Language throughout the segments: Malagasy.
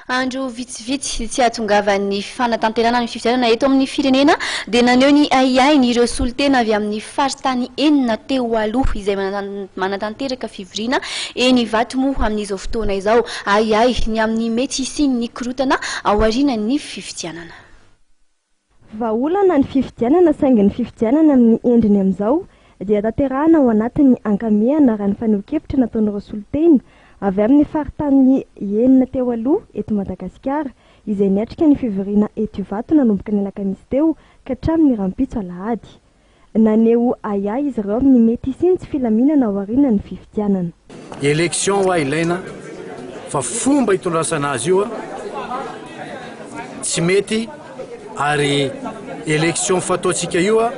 Andro vitsivitsy tsy hahatongavan'ny fanatanterahana ny fifidianana eto amin'ny firenena dia naneho ny ahiahiny ireo solontena avy amin'ny faritany enina teo aloha izay manatanteraka fivoriana eny Ivato moa amin'izao fotoana izao. Ahiahy ny amin'ny mety hisian'ny korontana aorianan'ny fifidianana. Vahaolana ny fifidianana saingy ny fifidianana amin'ny endriny amin'izao dia tanterahana ao anatin'ny ankamehana raha ny fanehoan-kevitra nataon'ireo solontena avy amin'ny faritany enina teo aloha eto Madagasikara izay niatrika ny fivoriana eto Ivato nanomboka ny alakamisy teo ka hatramin'ny rahampitso alahady. Naneho ahiahy izy ireo amin'ny mety hisian'ny tsy filaminana aorianan'ny fifidianana. Election hoa ilaina fa fomba itondrasana azy io tsy mety ary election fataontsika io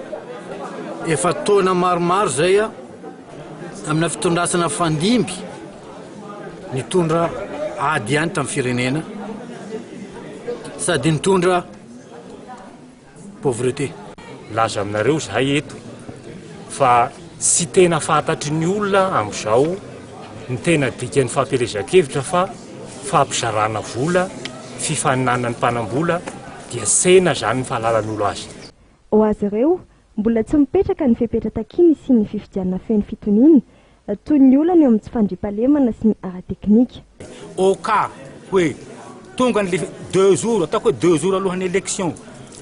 efa taona maromaro zay amina fitondrasana fandimby nitondra ady ihany tamin'ny firenena sady nitondra pauvreté. Milaza aminareo izahay eto fa tsy tena fantatry ny olona amin'izao ny tena dikan'ny fampielezan-kevitra fa fampizarana vola, fifaninanan'ny mpanam-bola dia tsena izany ny fahalalan'olo azy. Ho azy ireo, mbola tsy mipetraka ny fepetra takiana hisian'ny fifidianana feno fitoniana, Toy ny olana eo amin'ny tsy fandriampahalemana sy ny ara-teknika. Au cas hoe tonga ny le deux jours, ataoko hoe deux jours alohan'ny élection,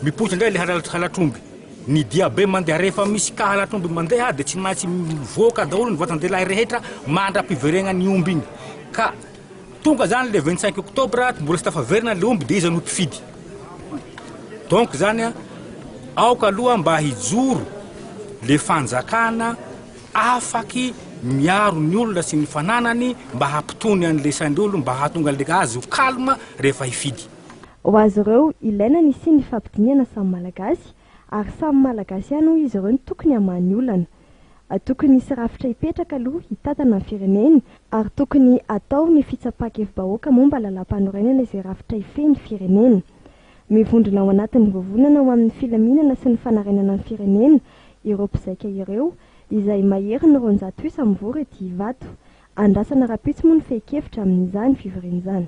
mipoitra indray le halatr'omby, ny diabe mandeha, rehefa misy cas halatr'omby mandeha dia tsy maintsy mivoaka daholo ny vatan-dehilahy rehetra mandra-piverenan'ny omby iny. Ka tonga zany le 25 octobre, mbola tsy tafaverina le omby dia iza no mpifidy? Donc zany aoka aloha mba hijoro le fanjakana afaky miaro ny olona sy ny fananany mba hampitony an'le sain'ny olona mba hahatonga an'le azy ho calme rehefa hifidy. Ho azy ireo, ilaina ny hisian'ny fampidinihana samy Malagasy ary samy Malagasy ihany hoy izy ireo no tokony hamaha ny olana. Tokony hisy rafitra hipetraka aloha hitantana ny firenena ary tokony hatao ny fitsapan-kevi-bahoaka momba lalàmpanorenana izay rafitra hifehy ny firenena. Mivondrona ao anatin'ny vovonana ho amin'ny filaminana sy ny fanarenana ny firenena ireo mpizaika ireo, izay mahery ny 200 isa mivory ety Ivato. Andrasana rahampitso moa ny fehin-kevitra amin'izany fivoriana izany.